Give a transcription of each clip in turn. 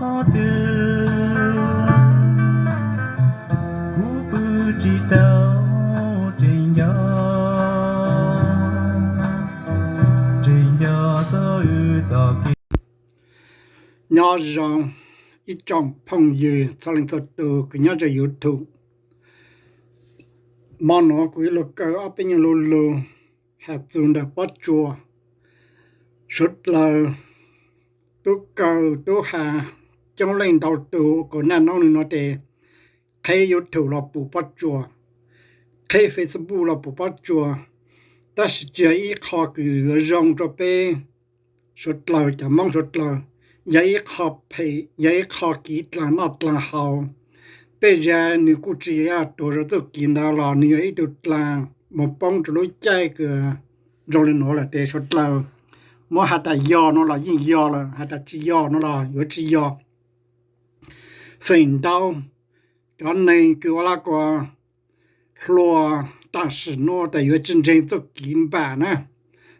twg kuv pw tsis tau, tseem nco, tseem nco txog wb txoj kev. Nyob zoo ib tsoom phooj ywg txhua leej txhua tus kws nyob rau YouTube. Hmo nuav kuv yuav lug kaw ob peb nyuag lu lug has txug ntawm Pob Tsuas suav dlawg, tub kaw tub has coob leej ntau tug kuas naj noob nwg nuav tes qheb YouTube los pum Pob Tsuas, qheb Facebook los pum Pob Tsuas, tab sis tsis yog ib qho kws yuav zoo rau peb suav dlawg cov Moob suav dlawg, yog ib qho phem, yog ib qho kiv dlaag noj dlaag haus. Tej zag nwg kuj tsis yog tuag rau txuj kiv ntawd los nwg yog ib tug dlaag moog poob rau lub caij kws zoo li nuav lawm tes suav dlawg muab has tas yog no los yeej yog lawm, has tas tsis yog no los yuav tsis yog. Feem ntau cov neeg kws ua laj kuas hluas tam sim nuav tas yuav tsis ntseeg txuj kiv npam na,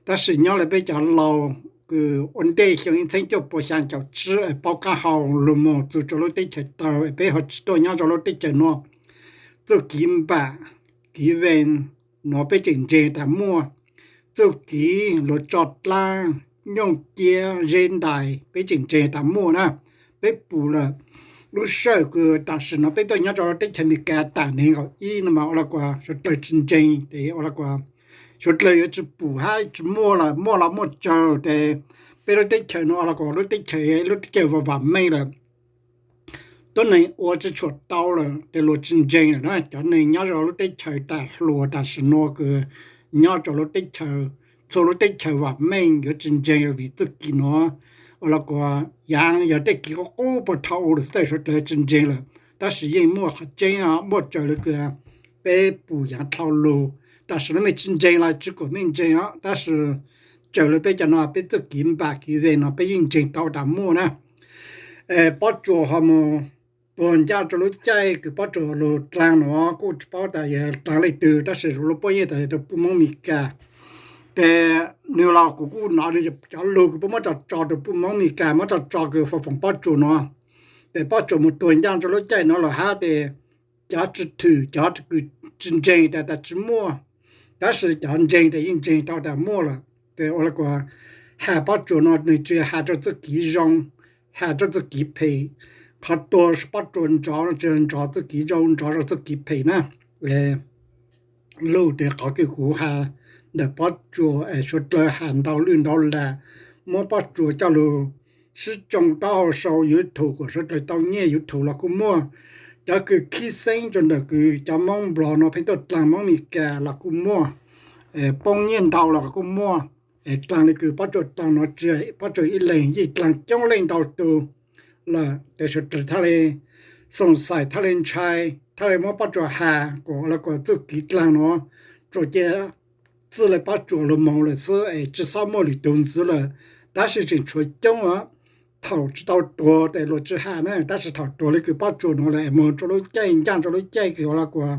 tab sis nyob li peb cov laus kws ua ntej xyoo ib txheeb cuaj puas xyaa caum tsib es paub qaab hau lug moog txug rau lub teb chaws tawg es peb ho tsis tuaj nyob rau lub teb chaws nuav, txuj kiv npam, kiv vee nuav peb tseem ntseeg tas muaj, txuj kiv luag tso dlaab, nyooj ciab, zeb ntais peb tseem ntseeg tas muaj na. Peb pum lawm lub sij hawm kws tam sim nuav peb tuaj nyob rau teb chaws Amelikas tas neeg nkaum ib no mas ua laj kuas suav dlawg tsis ntseeg tes ua laj kuas suav dlawg yuav tsis pum hab tsis muaj lawm, muaj los muaj tsawg tes peb lub teb chaws nuav ua laj kuas lub teb chaws, lub teb chaws vam vam meej lawm. Tuab neeg ua tsis tshua tau lawm tes luag tsis ntseeg lawm na. Cov neeg nyob rau lub teb chaws tas hluas tam sim nuav kws nyob rau lub teb chaws, txhua lub teb chaws vam meej yuav tsis ntseeg vim txuj kiv nuav ua laj kuas yaav yog tej kiv qub qub puag thaum ub lawm xwb tes suav dlawg tsis ntseeg lawm. Tab sis yeej muaj qhov tseeb os, muaj raws li kws peb pum yaav dlhau lug. Tam sim nuav mej tsis ntseeg los tsis kom mej ntseeg os, tab sis raws li peb cov no peb txuj kiv npam kiv vee no peb yeej ntseeg tau tas muaj na. Pob Tsuas ho mus tuag ncaj rau lub caij kws Pob Tsuas lug dlaag nuav kuj tsis paub tas yog dlaag leej twg tab sis lub puab yeej tas yog rau puj Moob Amelikas. Tes nwg los kuv kuj nov nwg cov lug kws puab muab tso tso rau puj Moob Amelikas, muab tso tso kws foom foom Pob Tsuas nuav. Tes Pob Tsuas mus tuag ncaj rau lub caij nuav los hab tes cov tsi thwm, cov kws tsis ntseeg tas tas tsis muaj, tab sis cov ntseeg tas yeej ntseeg tau tas muaj lawm. Tes ua laj kuas has Pob Tsuas no nwg tsis has rau txuj kiv zoo, has rau txuj kiv phem. Qhov tuag Pob Tsuas nrov no tsis nrov txuj kiv zoo, nrov rau txuj kiv phem na. Lug tes qhov kws kuv has ntawm Pob Tsuas es suav dlawg has ntau lwj ntau lam, muab Pob Tsuas coj lug sib tsoo taub hau sau YouTube kom suav dlawg tau nyiaj YouTube los kuj muaj. Cov kws khib xeeb rau ntawm kws cov Moob Nplog no pheej tuaj dlaag Moob Amelikas los kuj muaj, poob nyiaj ntau los kuj muaj. Es dlaag le kws Pob Tsuas dlaag nuav tsi, Pob Tsuas ib leeg yeej dlaag coob leej ntau tug lawm tes suav dlawg thaj le xoom xais, thaj le ntshai, thaj le muab Pob Tsuas has kom ua laj kuas txuj kiv dlaag nuav tsuas cia txij le Pob Tsuas lug moog lawm xwb es tsi xob muaj lwm tug ntxiv lawm. Tab sis tseem tshuav coob os, thaum tsis tau tuag tes luag tsi has na, tab sis thaum tuag le kws Pob Tsuas nuav lawm es moog rau lub caij ncaaj rau lub caij kws ua laj kuas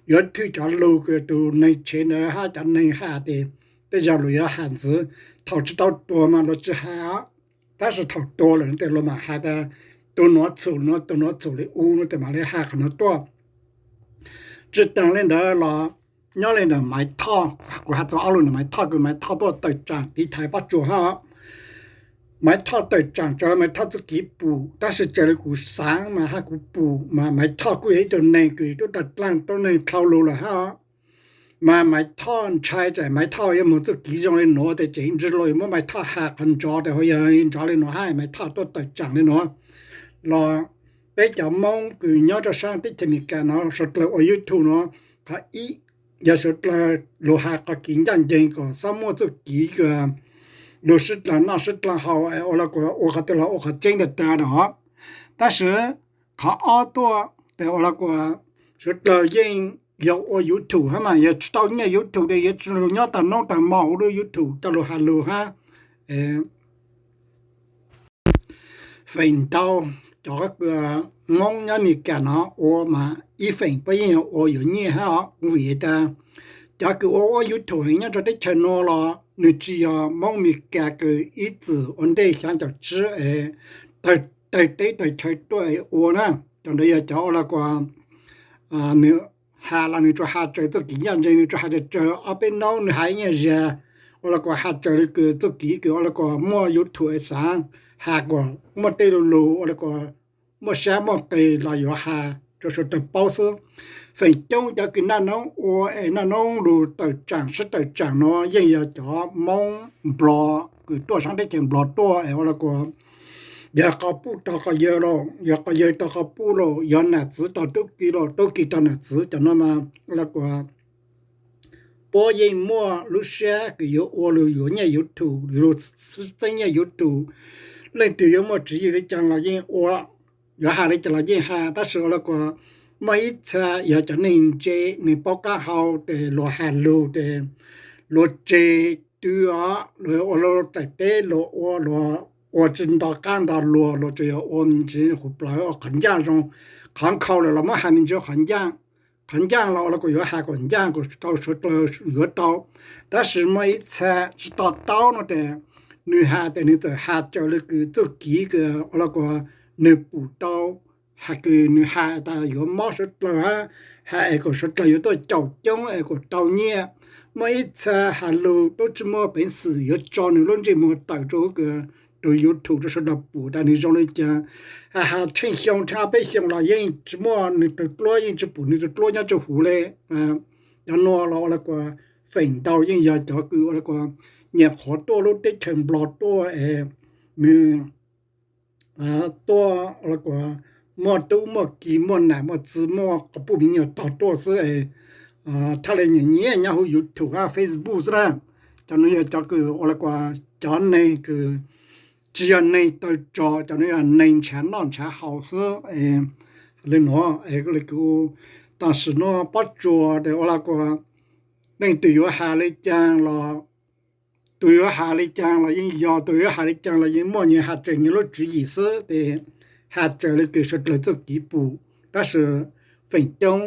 yuav thwj cov lug kws tug neeg tshev ntawd hab cov neeg has tes tej zag luag yuav has ntxiv. Thaum tsis tau tuag mas luag tsi has, tab sis thaum tuag lawm tes luag mam has tas tug nuav txhum nuav, tug nuav txhum le u nuav tes mam le has qhov nuav tuaj. Tsi taag le ntawd los nyob le ntawm Maiv Thoj, kuv has txug ob lug ntawm Maiv Thoj kws Maiv Thoj tuaj tawm tsaam tiv thaiv Pob Tsuas hab. Maiv Thoj tawm tsaam tsaws Maiv Thoj txuj kiv pum, tab sis raws le kuv xaav mas hab kuv pum mas Maiv Thoj kuj yog ib tug neeg kws tub tag dlaag tub neeg dlhau lug lawm hab. Mas Maiv Thoj ntshai tas Maiv Thoj yuav moog txuj kiv zoo le nuav tes tseem ntsi luag muab Maiv Thoj has qhov nrov tes ho yog nrov le nuav hab Maiv Thoj tuaj tawm tsaam le nuav. Los peb cov Moob kws nyob rau saab teb chaws Amelikas nuav suav dlawg ua YouTube nuav, qhov ib yog suav dlawg lug has qhov kiv ncaaj nceeg kom xob muaj txuj kiv kws lug sib dlaag noj sib dlaag haus ua laj kuas ua qhov twg los ua qhov tseeb tag tag os. Tab sis qhov ob tuaj tes ua laj kuas suav dlawg yeej yog ua YouTube hab mas yog tsis tau nyiaj YouTube tes yuav tsi lug nyob taag noob taag mos ua lub YouTube coj lug has lug hab. Feem ntau cov Moob nyob Amelikas no ua mas ib feem puab yeej yog ua yuav nyiaj hab os, vim tas cov kws ua ua YouTube heev nyob rau teb chaws nuav los nwg tsis yog Moob Amelikas kws ib txwm ua ntej xyoo caum tsib es tawg tawg teb tawg chaw tuaj ua na. Cov ntawd yog cov ua li ko, nws has los nws tsuas has tsaws txuj kev ncaj ncees, nws tsuas has tsaws ob peb hnub nws has ib nyuag zag, ua li ko has tsaws li kws txuj kev kws ua li ko muaj YouTube es xav has kom muaj tej lus lus ua li ko muaj sab muaj qis los yuav has rau sawv daws paub xwb. Feem coob cov kws naj noob ua es naj noob lug tawm tsaam sib tawm tsaam no yeej yog cov Moob Nplog kws tuaj saab teb chaws Nplog tuaj es ua li ko yog qhov puj rau qhov yawg los yog qhov yawg rau qhov puj los yog nam txwv rau tub ki los tub ki rau nam txwv cov no mas ua li ko puab yeej muaj lub sab kws yuav ua lug yuav nyiaj YouTube, lug xwb txeeb nyiaj YouTube. Leej twg yuav muaj tswv yim li cas los yeej ua, yuav has li cas los yeej has, tab sis ua li ko muaj ib txha yog cov neeg ntse, neeg paub qab hau ces luag has lug ces luag tseg twg os, luag ua lug daim teb luag ua, luag ua tsi nto qab nto luag, luag tsuas yog ua me ntsis huv plawv ua qhov ncaaj zoo, qhov nkhaus lawm los muab has me ntsis qhov ncaaj. Qhov ncaaj los ua li ko yuav has kom ncaaj kom tau suav dlawg yuav tau. Tab sis muaj ib txha tsi to taub no ces nws has ces nws txawm has tsaws li kws txuj kev kws ua li ko nws pum tau, has kws nws has tas yuav mob suav dlawg hab, has es kom suav dlawg yuav tuaj caum coob es kom tau nyiaj. Muaj ib txha has lug tub tsi muaj peev xwm yuav tso nws lub ntsej muag tawm rau ub kws tus YouTube rau sawv dlawg pum tas nws zoo li cas. Has has tsheej xyoo tsheej ob peb xyoo los yeej tsi muaj nws tug dluab, yeej tsi pum nws tug dluab nyob rau huv le. Cov nuav los ua li ko feem ntau yeej yog cov kws ua li ko nyuam qhuav tuaj lub teb chaws Nplog tuaj es nws tuaj ua li ko muaj tub muaj ki muaj nam muaj txwv muaj quas puj me nyuam tog tuaj xwb es thaj le nyiam nyiam nyob huv YouTube hab Facebook xwb na. Cov nuav yog cov kws ua li ko cov neeg kws tsi yog neeg tawg tsog, cov nuav yog neeg nrhav noj nrhav haus xwb. Li nuav es kuv tam sim nuav pob tsuas tes ua li ko leej twg yuav has li cas los, tus yuav has li cas los yeej yog, tus yuav has li cas los yeej muaj nyias has tsaws nyias lub tswv yim xwb tes has tsaws li kws suav dlawg txuj kev pum. Tab sis feem coob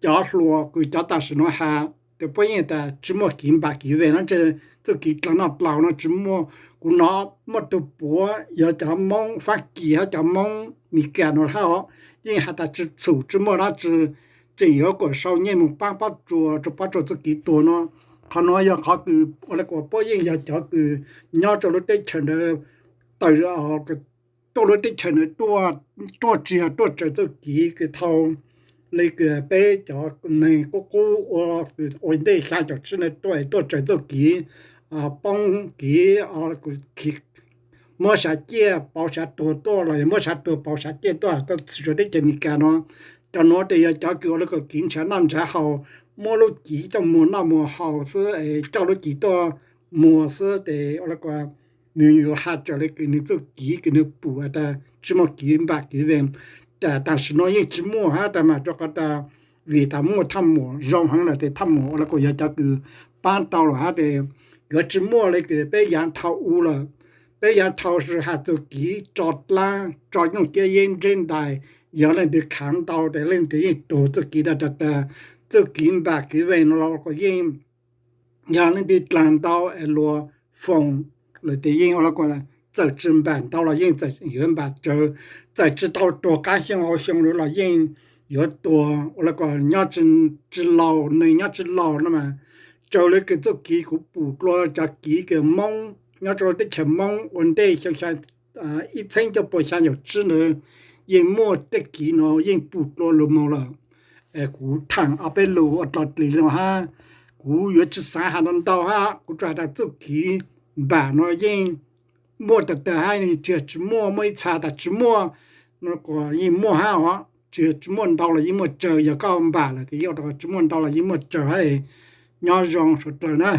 cov hluas kws cov tam sim nuav has tes puab yeej tas tsi muaj kev npam kev vees no, txuj kev dlaag noj dlaag no tsi muaj. Kuv nov muaj tug puav yog cov Moob Faab Kis hab cov Moob Mis Kas no hab os, yeej has tas tsi txhum tsi muaj dlaab tsi, tseem yuav kom sau nyiaj moog paab pob tsuas rua pob tsuas txuj kev tuag no. Qhov nuav yog qhov kws ua li ko puab yeej yog cov kws nyob rau lub teb chaws ntawd tawm tuaj lub teb chaws ntawd tuaj, tuaj tsi yog tuaj tsaws txuj kev kws thau li kws peb cov neeg qub qub ua, ua ntej xyaa caum tsib ntawd tuaj, tuaj tsaws txuj kev poob kev muab sav ciaj pauv sav tuag tuaj los yog muab sav tuag pauv sav ciaj tuaj, tuaj txhim rua teb chaws Amelikas no. Cov nuav tes yog cov kws ua li ko kev nrhav noj nrhav haus, muab lub cev coj muag noj muag haus xwb, coj lub cev tuaj muag xwb tes ua li ko nws yuav has tsaws li kws nws txuj kev kws nws pum tas tsi muaj kev npam kev vees. Tas tam sim nuav yeej tsi muaj hab tas mas rua qhov tas vim tas muaj thaj muam zoo heev lawm tes thaj muam ua li ko yog cov kws paab tau lawm hab tes yuav tsi muaj li kws peb yaav dhau ub lawm. Peb yaav dhau has txuj kev tso dlaab tso nyooj ciab yeb nreb ntais, yog leej twg khaav ntau tes leej twg yeej tuag txuj kev da da da. Txuj kev npam kev vees no los yeej yog leej twg dlaag ntau es luag foom lawm tes yeej ua li ko txawm tsi npam ntau los yeej txawm yuav npam tsawv, txawm tsi tau tuag qab xyoo hauv xyoo lawm los yeej yuav tuag ua li ko nyob tsi laus, neeg nyob tsi laus no mas. Raws li kws txuj kev kuv pum dlua cov kev kws Moob nyob rau teb chaws Moob ua ntej xyoo ib txheeb cuaj pua xyaa caum tsib ntawd yeej muaj tej kev no yeej pum dlua lug moog lawm. Kuv thaam ob peb lug ua dlog dlig no hab, kuv yuav tsi xaav has ntau ntau hab, kuv tsuas has tas txuj kev npam no yeej muaj tag tag hab, tsi yog tsi muaj, muaj ib txha tas tsi muaj, yeej muaj hab os, tsi yog tsi muaj ntau los yeej muaj tsawg, yog koj npam lawm tes yeej tsi muaj ntau los yeej muaj tsawg hab. Nyob zoo suav dlawg na.